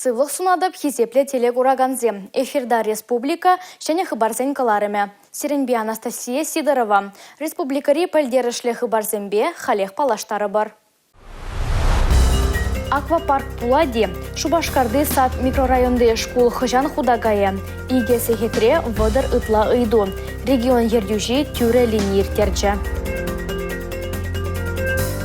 Сывлӑх сунатӑп, хисеплӗ телекуракансем. Эфирта республика ҫӗнӗ хыпарсен кӑларӑмӗ. Сирӗнпе Анастасия Сидорова. Республикӑри пӗлтерӗшлӗ хыпарсемпе халех паллаштарӑпӑр. Аквапарк пулать-и? Шупашкарти сад микрорайонти шкул хӑҫан хута кайӗ? Икӗ сехетре 30 ытла ыйту. Регион ертӳҫи тӳрӗ лини ирттерчӗ.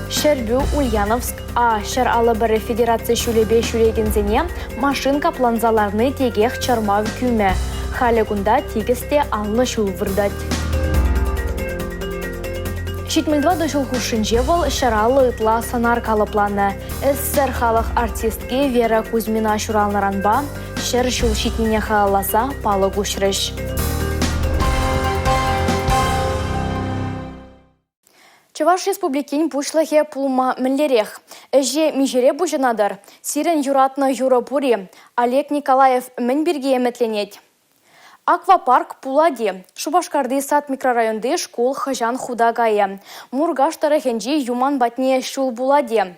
Ҫӗрпӳ, Ульяновск, А 151 федераци ҫулӗпе ҫӳрекенсене машин капланса ларни текех чӑрмав кӳмӗ. Халӗ кунта тикӗс те анлӑ ҫул выртать. 74 ҫул хушшинче вӑл 150 ытла сӑнар калӑпланӑ. СССР халӑх артистки Вера Кузьмина ҫуралнӑранпа 100 ҫул ҫитнине халалласа палӑк уҫрӗҫ. Чӑваш Республикин Пуҫлӑхӗ пулма мӗнлерех? Ӗҫе миҫере пуҫӑнатӑр? Сирӗн юратнӑ юрӑ пур-и? Олег Николаев мӗн пирки ӗмӗтленет? Аквапарк пулать-и? Шупашкарти сад микрорайонти шкул хӑҫан хута кайӗ? Муркаш тӑрӑхӗнчи Юман патне ҫул пулать-и?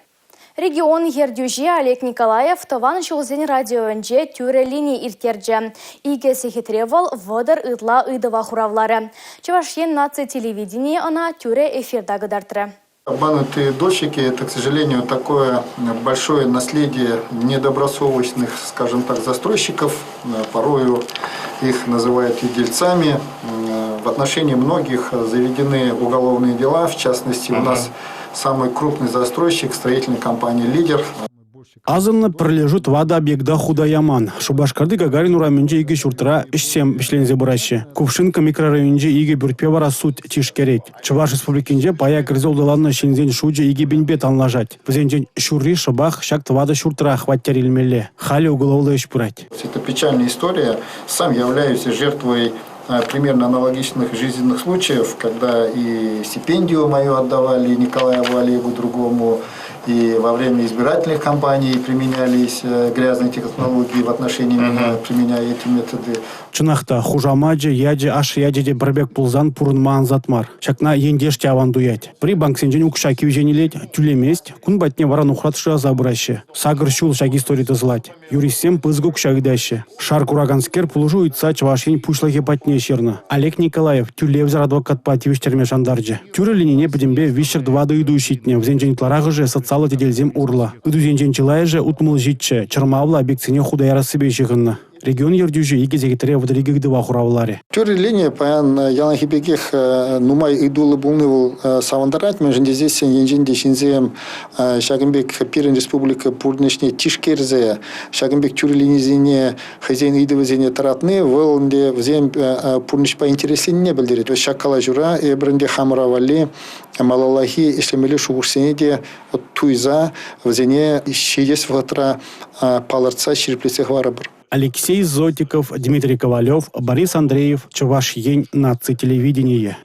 Регион ертӳҫи Олег Николаев тӑван ҫулсен радиовӗнче тӳрӗ лини ирттерчӗ. Икӗ сехетре вӑл 30 ытла ыйтӑва хуравларӗ. Чӑваш Ен наци телевиденийӗ ӑна тӳрӗ эфирта кӑтартрӗ. Обманутые дольщики – это, к сожалению, такое большое наследие недобросовестных, скажем так, застройщиков. Порою их называют и дельцами. В отношении многих заведены уголовные дела. В частности, у нас самый крупный застройщик строительной компании «Лидер». Асӑннӑ пӗрлешӳ тӑватӑ объекта хута яман. Шупашкарти Гагарин урамӗнчи икӗ ҫуртра ӗҫсем вӗҫленсе пыраҫҫӗ. Кувшинка микрорайонӗнчи икӗ пӳртпе вара суд тишкерет. Чӑваш Республикинче пая кӗрсе улталаннӑ ҫынсен шучӗ 2 пинпе танлашать. Вӗсенчен ҫурри шӑпах ҫак тӑватӑ ҫуртра хваттер илмелле. Халӗ уголовлӑ ӗҫ пырать. Это печальная история. Сам являюсь жертвой примерно аналогичных жизненных случаев, когда и стипендию мою отдавали Николаеву Олегу другому, и во время избирательных кампаний применялись грязные технологии в отношении меня, применяя эти методы. Чӑнах та, хушамачӗ, ячӗ, ашшӗ ячӗ те пӗр пек пулсан пурӑнма ансат мар. Ҫакна ентеш те аван туять. Пӗри банксенчен укҫа кивҫен илет, тӳлемест, кун патне вара нухрат шыраса пыраҫҫӗ. Сакӑр ҫул ҫак истори тӑсӑлать. Юристсем пысӑк укҫа ыйтаҫҫӗ. Шар кураканскер пулӑшу ыйтса Чӑваш Ен Пуҫлӑхӗ патне ҫырнӑ. Олег Николаев тӳлевсӗр адвокатпа тивӗҫтерме шантарчӗ. Тӳрӗ линине пӗтӗмпе 304 ыйту ҫитнӗ, вӗсенчен ытларахӑшӗ социаллӑ тетелсем урлӑ. Ыйтусенчен чылайӑшӗ 67 чӑрмавлӑ объектсене хута ярассипе ҫыхӑннӑ. Регион ертӳҫи икӗ сехетре 32 ыйтӑва хуравларӗ. Тӳрӗ лини паян яланхи пекех нумай ыйтуллӑ пулни вӑл савӑнтарать, мӗншӗн тесессӗн енчен те ҫынсем ҫакӑн пек пирӗн республика пурнӑҫне тишкерсе ҫакӑн пек тӳрӗ линисене хӑйсен ыйтӑвӗсене тӑратни вӑл ӗнтӗ вӗсем пурнӑҫпа интересленнине пӗлтерет. Ҫак калаҫура эпир ӗнтӗ хамӑра валли малаллахи ӗҫлемелли шухӑшсене те туйса вӗсене ҫитес вӑхӑтра палӑртса ҫирӗплетсе хӑварӑпӑр. Алексей Зотиков, Дмитрий Ковалев, Борис Андреев, Чӑваш Ен наци телевиденийӗ.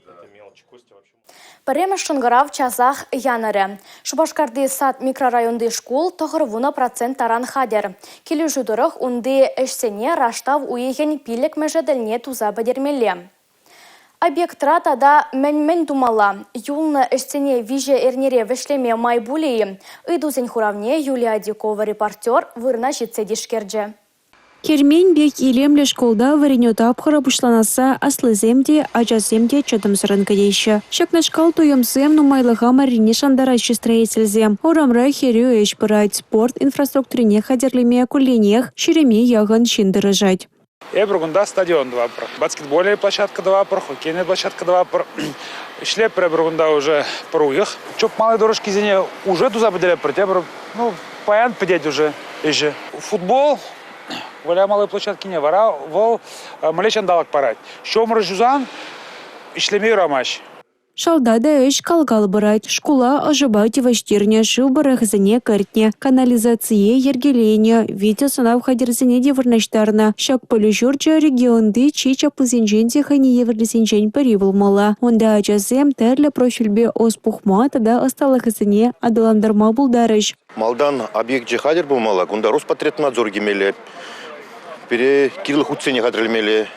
Пӗрремӗш шӑнкӑрав часах янӑрӗ. Шупашкарти сад микрорайонти шкул 90% таран хатӗр. Килӗшӳ тӑрӑх унти ӗҫсене раштав уйӑхӗн пиллӗкмӗшӗ тӗлне туса пӗтермелле. Объектра тата мӗн-мӗн тумалла? Юлнӑ ӗҫсене виҫӗ эрнере вӗҫлеме май пулӗ-и? Ыйтусен хуравне Юлия Адюкова репортер вырӑна ҫитсе тишкерчӗ. Кермен пек илемлӗ шкулта вӗренӳ тапхӑрӗ пуҫланасса аслисем те, ачасем те чӑтӑмсӑррӑн кӗтеҫҫӗ. Ҫакнашкал туйӑмсем нумайлӑха маррине шантараҫҫӗ строительсем. Урамра хӗрӳ ӗҫ пырать, спорт инфраструктурине хатӗрлеме кулленех ҫирӗме яхӑн ҫын тӑрӑшать. Эпир кунта стадион тӑватпӑр, баскетбольнӑй площадка тӑватпӑр, хоккейнӑй площадка тӑватпӑр. Ӗҫлетпӗр эпир кунта уже пӗр уйӑх. Чупмалли дорожкисене уже туса пӗтеретпӗр, тепӗр ну, паян пӗтет уже ӗҫӗ. Футбол вылямалли площадкине вара вӑл мӗнле ҫанталӑк парать. Ҫумӑр ҫусан ӗҫлеме юрамасть. Шалта та ӗҫ кал-кал пырать. Шкула ӑшӑпа тивӗҫтернӗ, шыв пӑрӑхӗсене кӗртнӗ, канализацие йӗркеленӗ, видеосӑнав хатӗрӗсене те вырнаҫтарнӑ. Ҫак пӗлӳ ҫурчӗ регионти чи чаплисенчен те хӑйне евӗрлисенчен пӗри пулмалла. Унта ачасем тӗрлӗ профильпе ӑс пухма тата ӑсталӑхӗсене аталантарма пултарӗҫ. Малтан объекчӗ хатӗр пулмалла, кунта Роспотребнадзор килмелле, пире кирлӗ хутсене хатӗрлемелле.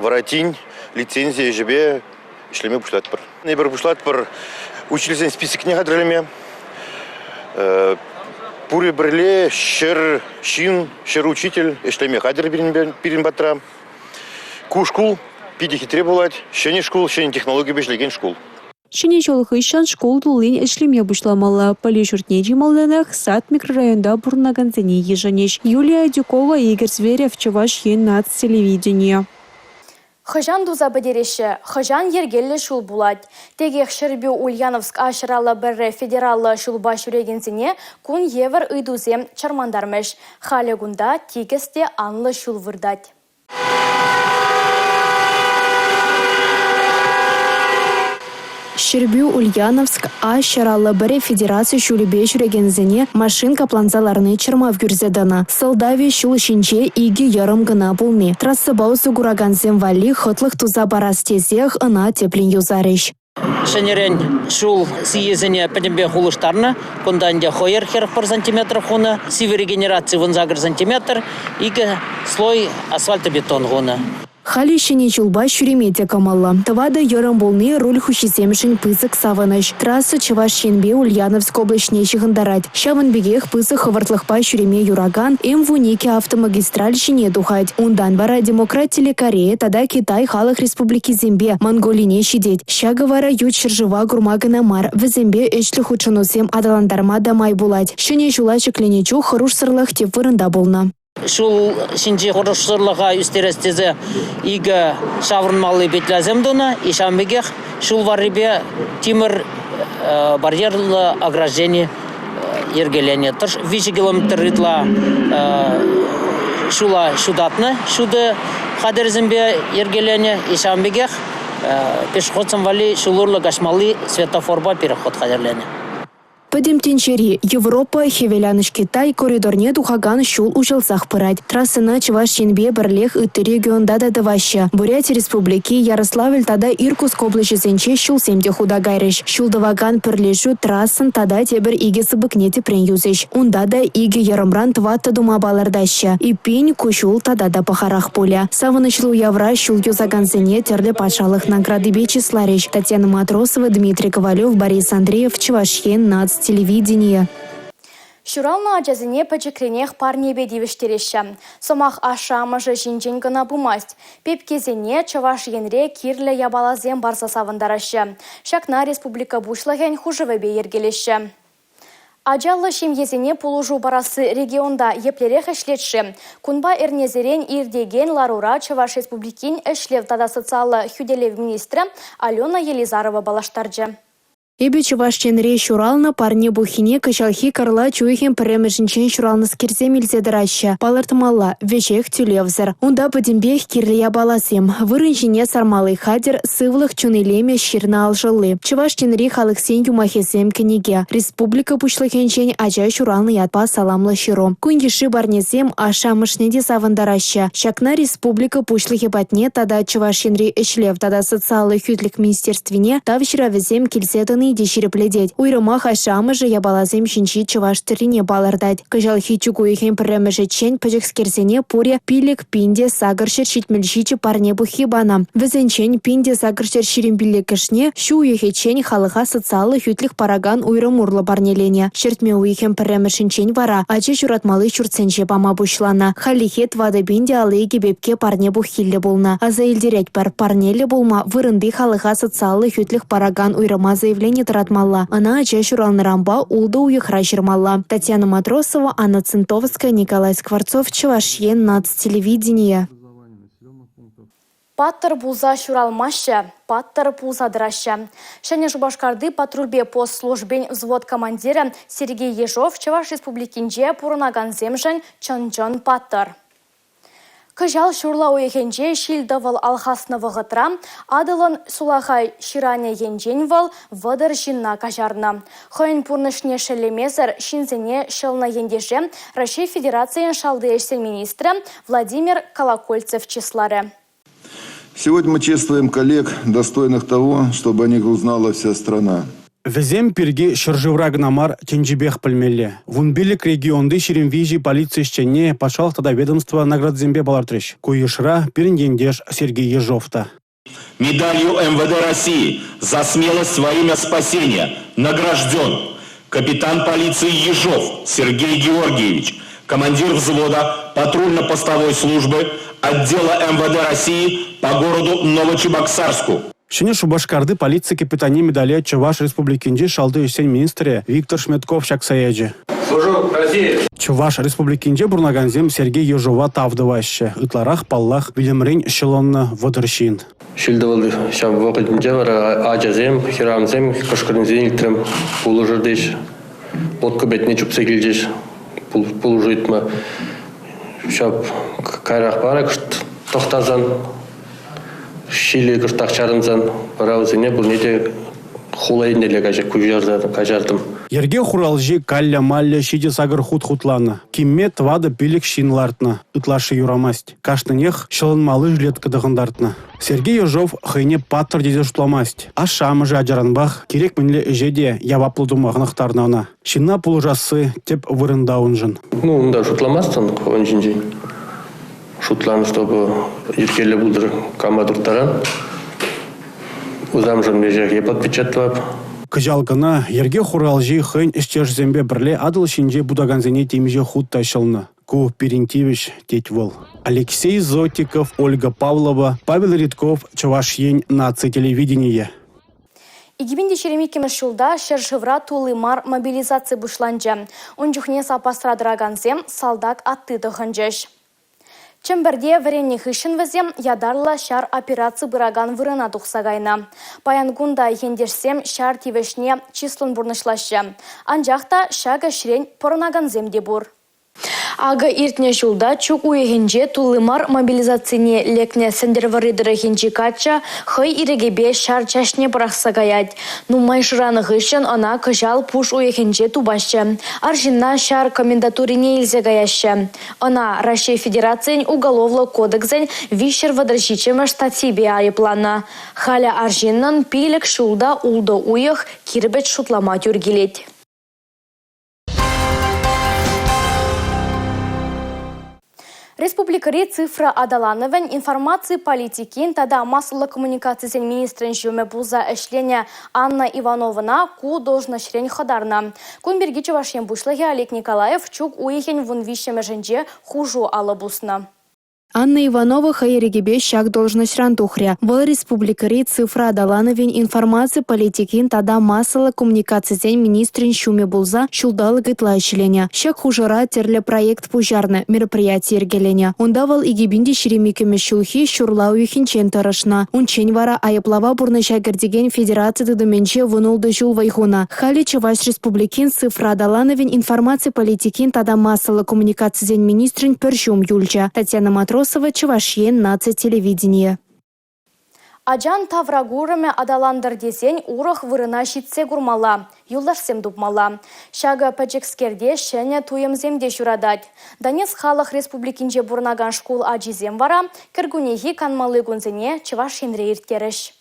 Вара тин лицензи ӗҫӗпе ӗҫлеме пуҫлатпӑр. Эпир пуҫлатпӑр учительсен списокне хатӗрлеме. Пурӗ пӗрле 100 ҫын, 100 учитель ӗҫлеме хатӗр пирӗн патра. Ку шкул питӗ хитре пулать. Ҫӗнӗ шкул, ҫӗнӗ технологипе ӗҫлекен шкул. Ҫӗнӗ ҫул хыҫҫӑн шкул туллин ӗҫлеме пуҫламалла. Пӗлӳ ҫуртне чи малтанах «Сад» микрорайонта пурӑнакансене йышӑнӗҫ. Юлия Адюкова, Игорь Зверев, Чӑваш Ен наци телевиденийӗ. Хӑҫан туса пӗтереҫҫӗ, хӑҫан йӗркеллӗ ҫул пулать? Текех Ҫӗрпӳ-Ульяновск Аҫӑраллӑ пӗрре федераллӑ ҫулпа ҫӳрекенсене кун евӗр ыйтусем чӑрмантармӗҫ. Халӗ кунта тикӗс те анлӑ ҫул выртать. Ҫӗрпӳ, Ульяновск, А 151 федераци ҫулӗпе ҫӳрекенсене машин капланса ларни чӑрмав кӳрсе тӑнӑ. Сӑлтавӗ ҫул ҫинче икӗ йӑрӑм кӑна пулни. Трассӑпа усӑ куракансем валли хӑтлӑх туса парас тесех ӑна тӗплӗн юсарӗҫ. Ҫӗнӗрен ҫул сийӗсене пӗтӗмпех улӑштарнӑ. Кунта ӗнтӗ хӑйӑр 41 сантиметр хунӑ, сивӗ регенераци 18 сантиметр, икӗ слой асфальтобетон хунӑ. Халӗ ҫӗнӗ ҫулпа ҫӳреме те кӑмӑллӑ. Тӑватӑ йӑрӑм пулни руль хуҫисемшӗн пысӑк савӑнӑҫ. Трасса Чӑваш Енпе Ульяновск облаҫне ҫыхӑнтарать. Ҫавӑн пекех пысӑк хӑвӑртлӑхпа ҫӳреме юракан М-12 автомагистраль ҫине тухать. Унтан вара Демократиллӗ Корея тата Китай Халӑх Республикисемпе Монголине ҫитет. Ҫакӑ вара ют ҫӗршыва курма кӑна мар, вӗсемпе ӗҫлӗ хутшӑнусем аталантарма та май пулать. Ҫӗнӗ ҫула ҫӗкленӗ чух хӑрушсӑрлӑх тӗп вырӑнта пулнӑ. Ҫул ҫинчи хӑрушсӑрлӑха ӳстерес тесе икӗ ҫаврӑнмалли петлясем тунӑ. Ҫавӑн пекех ҫул варрипе тимӗр барьерлӑ ограждени йӗркеленӗ. 3 километр ытла ҫула ҫутатнӑ, ҫутӑ хатӗрӗсемпе йӗркеленӗ. Ҫавӑн пекех пешеходсем валли ҫул урлӑ каҫмалли светофорпа переход хатӗрленӗ. Пӗтӗм тӗнчери, Европа, Хӗвеланӑҫ Китай коридорне тухакан ҫул уҫӑлсах пырать. Трассӑна Чӑваш Енпе пӗрлех ытти регионта та тӑваҫҫӗ. Буряти Республики, Ярославль тата Иркутск облаҫӗсенче ҫулсем те хута кайрӗҫ. Ҫул тӑвакан пӗрлешӳ трассӑн тата тепӗр икӗ сыпӑкне тӗпрен юсӗҫ. Унта та икӗ йӑрӑмран тӑваттӑ тума палӑртаҫҫӗ. Эппин, ку ҫул тата та пахарах пулӗ. Савӑнӑҫлӑ уявра ҫул юсакансене тӗрлӗ патшалӑх наградипе чысларӗҫ. Татьяна Матросова, Дмитрий Ковалев, Борис Андреев, Чӑваш Ен наци телевиденийӗ. Ҫуралнӑ ачасене пӗчӗкренех парнепе тивӗҫтереҫҫӗ. Сӑмах ашшӗ-амӑшӗ ҫинчен кӑна пымасть. Пепкесене Чӑваш Енре кирлӗ япаласем парса савӑнтараҫҫӗ. Ҫакна республика Пуҫлӑхӗн хушӑвӗпе йӗркелеҫҫӗ. Ачаллӑ ҫемьесене пулӑшу парасси регионта еплерех ӗҫлет-ши? Кунпа эрнесерен иртекен ларура Чӑваш Республикин ӗҫлев тата социаллӑ хӳтӗлев министрӗ Алена Елизарова паллаштарчӗ. Эпӗ Чӑваш Енре ҫуралнӑ парне пуххине кӑҫалхи кӑрлач уйӑхӗн пӗрремӗшӗнчен ҫуралнӑскерсем илсе тӑраҫҫӗ. Палӑртмалла, веҫех тӳлевсӗр. Унта пӗтӗмпех кирлӗ япаласем, вырӑн ҫине сармалли хатӗр, Сывлӑх чун илемӗ ҫырнӑ алшӑлли. Чӑваш Енри халӑхсен юмахӗсем кӗнеке. Республика Пуҫлӑхӗнчен ача ҫуралнӑ ятпа саламлӑ ҫыру. Кун йышши парнесем ашшӗ-амӑшне те савӑнтараҫҫӗ. Ҫакна республика Пуҫлӑхӗ патне тата Чӑваш Енри Ӗҫлев тата социаллӑ хӳтлӗх министерствине тав ҫыравӗсем килсе тӑни те ҫирӗплетет. Уйрӑмах ашшӗ-амӑшӗ япаласем ҫинчи чӑваш тӗррине палӑртать. Кӑҫалхи чӳк уйӑхӗн пӗрремӗшӗччен пӗчӗкскерсене пурӗ 5877 парне пуххи панӑ. Вӗсенчен 1825-шне ҫу уйӑхӗччен халӑха социаллӑ хӳтлӗх паракан уйрӑм урлӑ парнеленӗ. Ҫӗртме уйӑхӗн пӗрремӗшӗнчен вара ача ҫуратмалли ҫуртсенче пама пуҫланӑ. Хальлӗхе 4052 пепке парне пуххиллӗ пулнӑ. Аса илтеретпӗр, парнеллӗ пулма вырӑнти халӑха социаллӑ хӳтлӗх паракан уйрӑма заявлени тӑратмалла. Ӑна ача ҫуралнӑранпа ултӑ уйӑхра ҫырмалла. Татьяна Матросова, Анна Цинтовская, Николай Скворцов, Чӑваш Ен наци телевиденийӗ. Паттӑр пулса ҫуралмаҫҫӗ, паттӑр пулса тӑраҫҫӗ. Ҫӗнӗ Шупашкарти патрульпе пост службин взвод командирӗ Сергей Ежов Чӑваш Республикинче пурӑнакансемшӗн чӑн-чӑн паттӑр. Кӑҫал ҫурла уйӑхӗнче ҫил-тӑвӑл алхаснӑ вӑхӑтра Атӑлӑн сулахай ҫыранӗ енчен вӑл 30 ҫынна каҫарнӑ. Хӑйӗн пурнӑҫне шеллемесӗр ҫынсене ҫӑлнӑ ентеше Раҫҫей Федерацийӗн шалти ӗҫсен министрӗ Владимир Колокольцев чысларӗ. Сегодня мы чествуем коллег, достойных того, чтобы о них узнала вся страна. Вӗсем пирки ҫӗршывра кӑна мар, тӗнчипех пӗлмелле. 15 регионти 23 полици ӗҫченне патшалӑх тата ведомство наградисемпе палӑртрӗҫ. Ку йышра пирӗн ентеш Сергей Ежов та. Медалью МВД России за смелость во имя спасения награжден. Капитан полиции Ежов Сергей Георгиевич, командир взвода патрульно-постовой службы отдела МВД России по городу Новочебоксарску. Ҫӗнӗ Шупашкарти полици капитанне медале Чӑваш Республикинчи шалти ӗҫсен министрӗ Виктор Шметков ҫакса ячӗ. Служу России! Чӑваш Республикинче пурӑнакансем Сергей Ежова тав тӑваҫҫӗ. Ытларах, паллах, вилӗмрен ҫӑлӑннӑ 30 ҫын. Ҫил-тӑвӑл ҫав вӑхӑтӗнче вара ачасем, хӗрарӑмсем кӑшкӑрнисене илтрӗм. Пулӑшӑр теҫ. Лодка патне чупса килчӗҫ пулӑшу ыйтма. Ҫав каярах вара кӑшт тӑхтасан, ҫилӗ кӑштах чарӑнсан вара вӗсене пурне те хула еннелле каҫартӑм. Йӗрке хуралҫи каллӗ-маллӗ 7-8 хут хутланӑ. Кимме 4-5 ҫын лартнӑ. Ытлашши юрамасть. Кашнинех ҫӑлӑнмалли жилетка тӑхӑнтартнӑ. Сергей Ежов хӑйне паттӑр тесе шутламасть. Ашшӗ-амӑшӗ ачаранпах кирек мӗнле ӗҫе те яваплӑ тума хӑнӑхтарнӑ ӑна. Ҫынна пулӑшасси тӗп вырӑнта уншӑн. Ну, унта шутламастӑн хӑвӑн ҫинчен. Шутлан, чтобы йӗркеллӗ пултӑр кама турттаран. Усамшӑн веҫех эп отвечать тӑвап. Кӑҫал кӑна йӗрке хуралҫи хӑйӗн ӗҫтешӗсемпе пӗрле Атӑл ҫинче путакансене темиҫе хут та ҫӑлнӑ. Ку пирӗн тивӗҫ, тет вӑл. Алексей Зотиков, Ольга Павлова, Павел Редков, Чӑваш Ен наци телевиденийӗ. 2022 ҫулта ҫӗршывра тулли мар мобилизаци пуҫланчӗ. Ун чухне саппасра тӑракансем салтак атти тӑхӑнчӗҫ. Чӗмпӗрте вӗреннӗ хыҫҫӑн вӗсем ятарлӑ ҫар операци пыракан вырӑна тухса кайнӑ. Паян кун та ентешсем ҫар тивӗҫне чыслӑн пурнӑҫлаҫҫӗ. Анчах та ҫак ӗҫрен пӑрӑнакансем те пур. Акӑ иртнӗ ҫулта чӳк уйӑхӗнче тулли мар мобилизацине лекнӗ Сӗнтӗрвӑрри тӑрӑхӗнчи каччӑ хӑй ирӗкӗпе ҫар чаҫне пӑрахса каять. Нумай шыранӑ хыҫҫӑн ӑна кӑҫал пуш уйӑхӗнче тупаҫҫӗ. Арҫынна ҫар комендатурине илсе каяҫҫӗ. Ӑна Раҫҫей Федерацийӗн Уголовлӑ кодексӗн 337-мӗш статйипе айӑпланӑ. Халӗ арҫыннӑн 5 ҫул та 6 уйӑх кирпӗч шутлама тӳр килет. Республикӑри цифра аталанӑвӗн, информаци политикин тата массӑллӑ коммуникацисен министрӗн ҫумӗ пулса ӗҫленӗ Анна Ивановӑна ку должноҫрен хӑтарнӑ. Кун пирки Чӑваш Ен Пуҫлӑхӗ Олег Николаев чӳк уйӑхӗн 13-мӗшӗнче хушу алӑ пуснӑ. Анна Иванова хӑй ирӗкӗпе ҫак должноҫран тухрӗ. Вӑл республикӑри цифра аталанӑвӗн, информаци политикин тата массӑллӑ коммуникацисен министрӗн ҫумӗ пулса ҫулталӑк ытла ӗҫленӗ. Ҫак хушӑра тӗрлӗ проект пуҫарнӑ, мероприяти йӗркеленӗ. Унта вӑл 2022-мӗш ҫулхи ҫурла уйӑхӗнчен тӑрӑшнӑ. Унччен вара айӑплава пурнӑҫа кӗртекен федераци тытӑмӗнче 16 ҫул вӑй хунӑ. Халӗ Чӑваш Республикин цифра аталанӑвӗн, информаци политикин тата массӑллӑ коммуникацисен министрӗн пӗр ҫум юлчӗ. Татьяна Матросова, Чӑваш Ен наци телевиденийӗ. Ачан тавракурӑмӗ аталантӑр тесен урӑх вырӑна ҫитсе курмалла, юлташсем тупмалла. Ҫакӑ пӗчӗкскерте ҫӗнӗ туйӑмсем те ҫуратать. Донецк Халӑх Республикинче пурӑнакан шкул ачисем вара кӗркуннехи канмалли кунсене Чӑваш Енре ирттерӗҫ.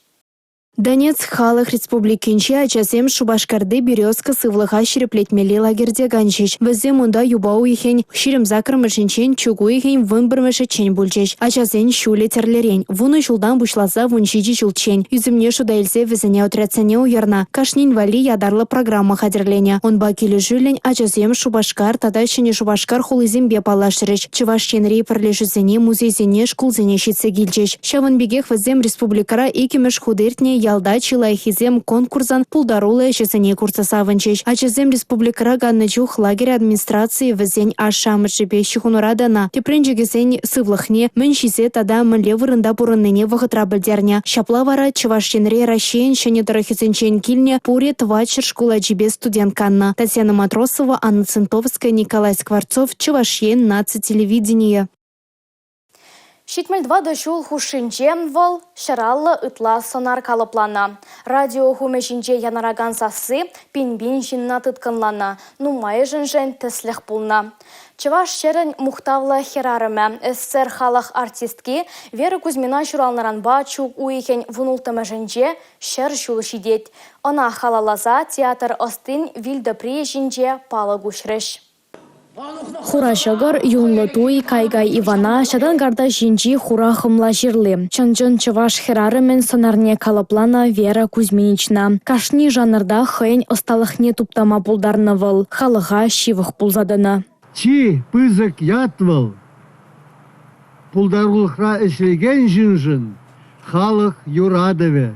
Донецк Халӑх Республикинчи ачасем Шупашкарти «Березка» сывлӑха ҫирӗплетмелли лагерьте канчӗҫ. Вӗсем унта юпа уйӑхӗн 28-мӗшӗнчен чӳк уйӑхӗн 11-мӗшӗччен пулчӗҫ. Ачасен ҫулӗ тӗрлӗрен – 10 ҫултан пуҫласа 17 ҫулччен. Ӳсӗмне шута илсе вӗсене отрядсене уйӑрнӑ. Кашнин валли ятарлӑ программа хатӗрленӗ. Унпа килӗшӳллӗн ачасем Шупашкар тата Ҫӗнӗ Шупашкар хулисемпе паллашрӗҫ, Чӑваш Енри пӗрлешӳсене, музейсене, шкулсене ҫитсе килчӗҫ. Ҫавӑн пекех вӗсем республикӑра иккӗмӗш хут иртнӗ «Ялта чи лайӑххисем» конкурсӑн пултаруллӑ ӗҫӗсене курса савӑнчӗҫ. Ачасем республикӑра каннӑ чух лагерь администрацийӗ вӗсен ашшӗ-амӑшӗпе ҫыхӑнура тӑнӑ, тӗпренчӗкӗсен сывлӑхне, мӗн ҫисе тата мӗнле вырӑнта пурӑннине вӑхӑтра пӗлтернӗ. Ҫапла вара Чӑваш Енре Раҫҫейӗн ҫӗнӗ тӑрӑхӗсенчен килнӗ пурӗ 400 шкул ачипе студент каннӑ. Татьяна Матросова, Анна Центовская, Николай Скворцов, Чӑваш Ен наци телевиденийӗ. 74 ҫул хушшинче вӑл 150 ытла сӑнар калӑпланӑ. Радио хумӗ ҫинче янӑракан сасси пин-пин ҫынна тыткӑнланӑ, нумайӑшӗншӗн тӗслӗх пулнӑ. Чӑваш ҫӗрӗн мухтавлӑ хӗрарӑмӗ, СССР халӑх артистки Вера Кузьмина ҫуралнӑранпа чӳк уйӑхӗн 16-мӗшӗнче 100 ҫул ҫитет. Ӑна халалласа театр ӑстин вил тӑприйӗ ҫинче палӑк уҫрӗҫ. Хура ҫӑкӑр, юнлӑ туй, кай-кай Ивана, ҫатан карта ҫинчи хура хӑмла ҫырли. Чӑн-чӑн чӑваш хӗрарӑмӗн сӑнарне калӑпланӑ Вера Кузьминична. Кашни жанрта хӑйӗн ӑсталӑхне туптама пултарнӑ вӑл, халӑха ҫывӑх пулса тӑнӑ. Чи пысӑк ят вӑл пултарулӑхра ӗҫлекен ҫыншӑн халӑх юратӑвӗ.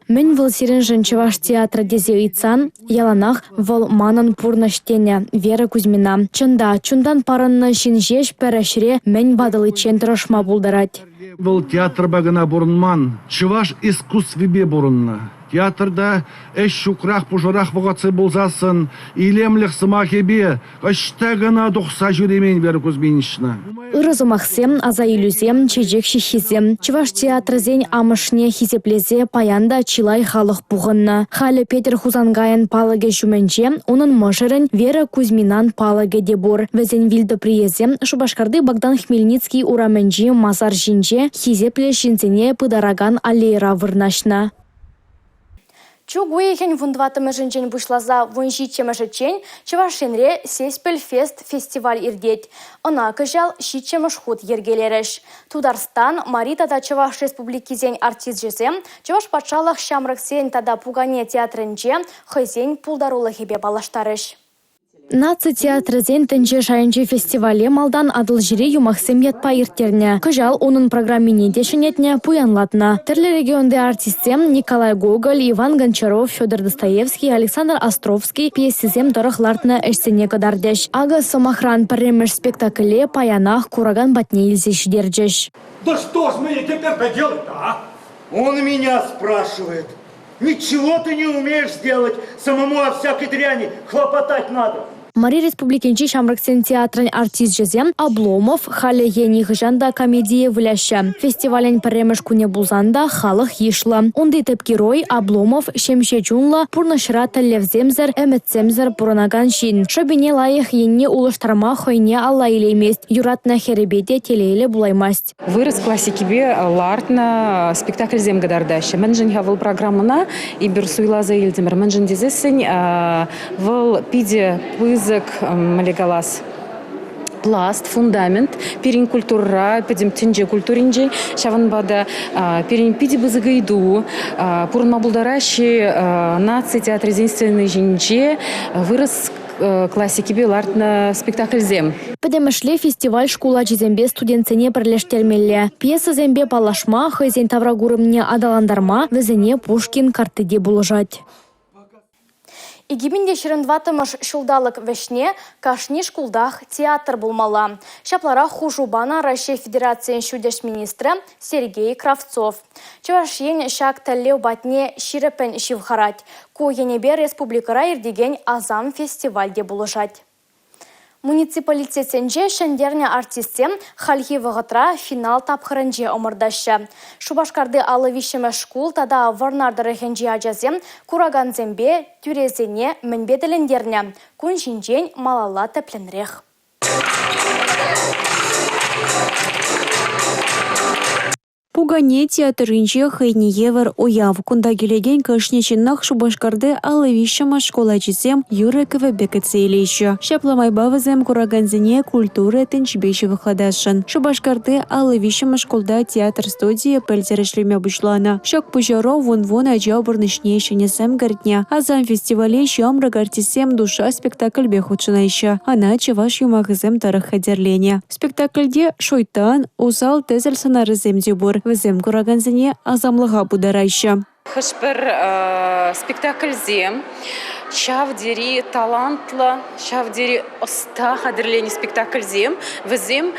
Мӗн вӑл сирӗншӗн чӑваш театрӗ тесе ыйтсан, яланах «вӑл манӑн пурнӑҫ» тенӗ Вера Кузьмина. Чӑн та, чунтан парӑннӑ ҫын ҫеҫ пӗр ӗҫре мӗн ватӑличчен тӑрӑшма пултарать. Вӑл театрпа кӑна пурӑнман, чӑваш искусствипе пурӑннӑ. Театрта ӗҫ ҫукрах пушӑрах вӑхӑтсем пулсассӑн илемлӗх сӑмахӗпе ӑҫта кӑна тухса ҫӳремен Вера Кузьминична. Ырӑ сӑмахсем, аса илӳсем, чечек ҫыххисем. Чӑваш театрӗсен амӑшне хисеплесе паян та чылай халӑх пухӑннӑ. Халӗ Петӗр Хусанкайӑн палӑкӗ ҫумӗнче унӑн мӑшӑрӗн Вера Кузьминан палӑкӗ те пур. Вӗсен вил тӑприйӗсем Шупашкарти Богдан Хмельницкий урамӗнчи масар ҫинче хисеплӗ ҫынсене пытаракан аллейӑра вырнаҫнӑ. Чӳк уйӑхӗн 14-мӗшӗнчен пуҫласа 17-мӗшӗччен Чӑваш Енре «Сеспель фест» фестиваль иртет. Ӑна кӑҫал ҫиччӗмӗш хут йӗркелерӗҫ. Тутарстан, Мари тата Чӑваш Республикисен артисчӗсем Чӑваш патшалӑх ҫамрӑксен тата пукане театрӗнче хӑйсен пултарулӑхӗпе паллаштарӗҫ. Наци театрӗсен тӗнче шайӗнчи фестивале малтан Атӑлҫири юмахсем ятпа ирттернӗ. Кӑҫал унӑн программине те ҫӗнетнӗ, пуянлатнӑ. Тӗрлӗ регионти артистсем Николай Гоголь, Иван Гончаров, Федор Достоевский, Александр Островский пьесисем тӑрӑх лартнӑ ӗҫсене кӑтартӗҫ. Акӑ, сӑмахран, пӗрремӗш спектакле паянах куракан патне илсе ҫитерчӗҫ. Да что ж мне теперь поделать-то, а? Он меня спрашивает. Ничего ты не умеешь сделать, самому о всякой дряни хлопотать надо. Мари Республикинчи ҫамрӑксен театрӗн артисчӗсем «Обломов», «Халӗ е нихӑҫан та» комедие выляҫҫӗ. Фестивалӗн пӗрремӗш кунӗ пулсан та халӑх йышлӑ. Унти тӗп герой Обломов ҫемҫе чунлӑ, пурнӑҫра тӗллевсемсӗр, ӗмӗтсемсӗр пурӑнакан ҫын. Шӑпине лайӑх енне улӑштарма хӑйне алла илеймест, юратнӑ хӗрӗпе те телейлӗ пулаймасть. Вырӑс классикипе лартнӑ спектакльсем кӑтартаҫҫӗ. Мӗншӗн-ха вӑл программӑна эпир суйласа илтӗмӗр? Мӗншӗн тесессӗн вӑл питӗ пысӑк, мӗнле калас, пласт, фундамент пирӗн культурӑра, пӗтӗм тӗнче культуринче. Ҫавӑнпа та пирӗн питӗ пысӑк ыйту пурӑнма пултараҫҫӗ наци театрӗсен сцени ҫинче вырӑс классикипе лартнӑ спектакльсем. Пӗтӗмӗшле фестиваль шкул ачисемпе студентсене пӗрлештермелле. Пьесӑсемпе паллашма, хӑйсен тавракурӑмне аталантарма вӗсене Пушкин картти те пулӑшать. 2024-мӗш ҫулталӑк вӗҫне кашни шкултах театр пулмалла. Ҫапларах хушу панӑ Раҫҫей Федерацийӗн ҫутӗҫ министрӗ Сергей Кравцов. Чӑваш Ен ҫак тӗллев патне ҫирӗппӗн ҫывхарать. Ку енӗпе республикӑра иртекен «Асам» фестиваль те пулӑшать. Муниципалитетсенче ҫӗнтернӗ артистсем хальхи вӑхӑтра финал тапхӑрӗнче ӑмӑртаҫҫӗ. Шупашкарти 53-мӗш шкул тата Вӑрнар тӑрӑхӗнчи ачасем куракансемпе тӳресене мӗнпе тӗлӗнтернӗ? Кун ҫинчен малалла тӗплӗнрех. Пукане театрӗнче хӑйне евӗр уяв. Кунта килекен кашни ҫыннах Шупашкарти 53-мӗш шкул ачисем юрӑ-кӗвӗпе кӗтсе илеҫҫӗ. Ҫапла майпа вӗсем куракансене культура тӗнчипе ҫывӑхлатасшӑн. Шупашкарти 53-мӗш шкулта театр студийӗ пӗлтӗр ӗҫлеме пуҫланӑ. Ҫак пуҫару вун-вун ача пурнӑҫне ҫӗнӗ сӗм кӗртнӗ. Асам фестивале ҫамрӑк артистсем «Душа» спектакльпе хутшӑнаҫҫӗ. Ӑна чӑваш юмахӗсем тӑрӑх хатӗрленӗ. Спектакльте шуйттан, усал-тӗсел сӑнарӗсем те пур. Вӗсем куракансене асамлӑха путараҫҫӗ. Хӑш-пӗр спектакльсем ҫав тери талантлӑ, ҫав тери ӑста хатӗрленӗ спектакльсем. Вӗсем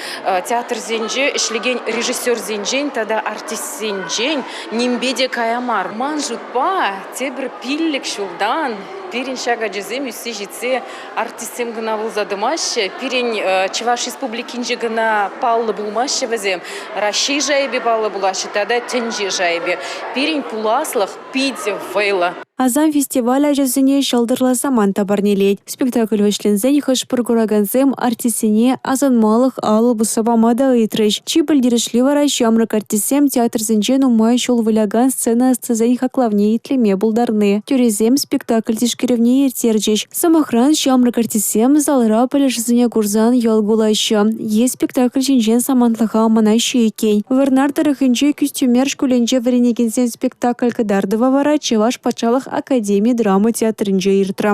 театрсенче ӗҫлекен режиссерсенчен тата артистсенчен нимпе те кая мар. Ман шутпа, тепӗр 5 ҫултан пирӗн ҫак ачасем ӳссе ҫитсе артистсем кӑна пулса тӑмаҫҫӗ, пирӗн Чӑваш Республикинче кӑна паллӑ пулмаҫҫӗ вӗсем, Раҫҫей шайӗпе паллӑ пулаҫҫӗ тата тӗнче шайӗпе. Пирӗн пуласлӑх питӗ вӑйлӑ. Асам фестиваль ачасене ҫӑлтӑрлӑ самант та парнелет. Спектакль вӗҫленсен хӑш-пӗр куракансем артистсене асӑнмалӑх алӑ пусса пама та ыйтрӗҫ. Чи пӗлтерӗшли вара ҫамрӑк артистсем театрсенче нумай ҫул вылякан сцена ӑстисен хаклавне итлеме пултарни. Тӳресем спектакль тишкерсе. тишкерӗвне ирттерчӗҫ. Сӑмахран, ҫамрӑк артистсем залра пӗлӗшӗсене курсан йӑл кулаҫҫӗ е спектакль ҫинчен самантлӑха манаҫҫӗ иккен. Вӑрнар тӑрӑхӗнчи Кӳстӳмер шкулӗнче вӗренекенсен спектакль кӑтартӑвӗ вара Чӑваш патшалӑх академи драма театрӗнче иртрӗ.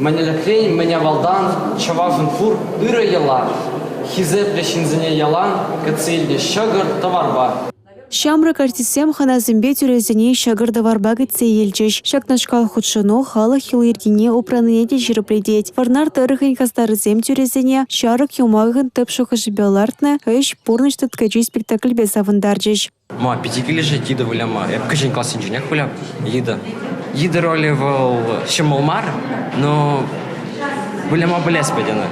Мӗн ӗлӗкрен, мӗн авалтан чӑвашӑн пур ырӑ йӑла. Хисеплӗ ҫынсене ялан кӗтсе илнӗ ҫӑкӑр-тӑварпа. Ҫамрӑк артистсем хӑнасемпе тӳресене ҫӑкӑр-тӑварпа кӗтсе илчӗҫ. Ҫакнашкал хутшӑну халӑх йӑли-йӗркине упранине те ҫирӗплетет. Вӑрнар тӑрӑхӗн хастарӗсем тӳресене «Ҫарӑк» юмахӑн тӗп шухӑшӗпе лартнӑ «Ӗҫ – пурнӑҫ тыткӑчи» спектакльпе савӑнтарчӗҫ. Ма питӗ килӗшет йытӑ выляма. Эп кӗҫӗн классенченех выляп йытӑ. Йытӑ ролӗ вӑл ҫӑмӑл мар, но выляма пӗлес пет ӑна.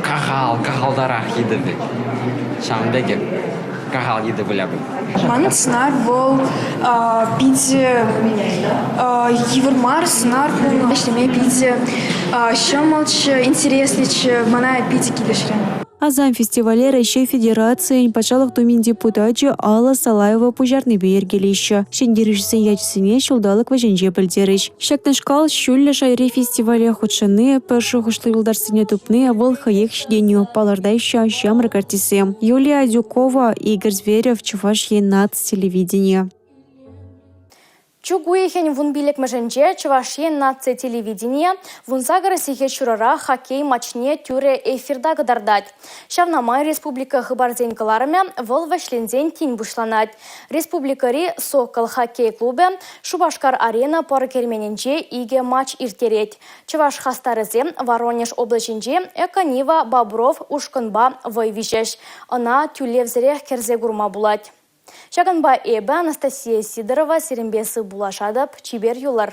Кахал, кахалтарах йытӑ пек. Ҫавӑн пекех кахал йытӑ выляпӑн. Манӑн сӑнар вӑл питӗ йывӑр мар сӑнар пулнӑ. Ӗҫлеме питӗ ҫӑмӑлччӗ, интереслӗччӗ, мана питӗ килӗшрӗ. «Асам» фестивале Раҫҫей Федерацийӗн Патшалӑх Думин депутачӗ Алла Салаева пуҫарнипе йӗркелеҫҫӗ. Ҫӗнтерӳҫӗсен ячӗсене ҫулталӑк вӗҫӗнче пӗлтерӗҫ. Ҫакнашкал ҫӳллӗ шайри фестивале хутшӑнни, пӗр шухӑшлӑ юлташсене тупни вӑл хӑех ҫитӗнӳ, палӑртаҫҫӗ ҫамрӑк артистсем. Юлия Адюкова, Игорь Зверев, Чӑваш Ен наци телевиденийӗ. Чӳк уйӑхӗн 15-мӗшӗнче Чӑваш Ен наци телевиденийӗ 18 сехет ҫурӑра хоккей матчне тӳрӗ эфирта кӑтартать. Ҫавна май республика хыпарсен кӑларӑмӗ вӑл вӗҫленсен тин пуҫланать. Республикӑри «Сокол» хоккей клубӗ Шупашкар-Арена пӑр керменӗнче икӗ матч ирттерет. Чӑваш хастарӗсем Воронеж облаҫӗнчи «Эконива Бобров» ушкӑнпа вӑй виҫӗҫ. Ӑна тӳлевсӗрех кӗрсе курма пулать. Ҫакӑнпа эпӗ, Анастасия Сидорова, сирӗнпе сывпуллашатӑп. Чипер юлӑр.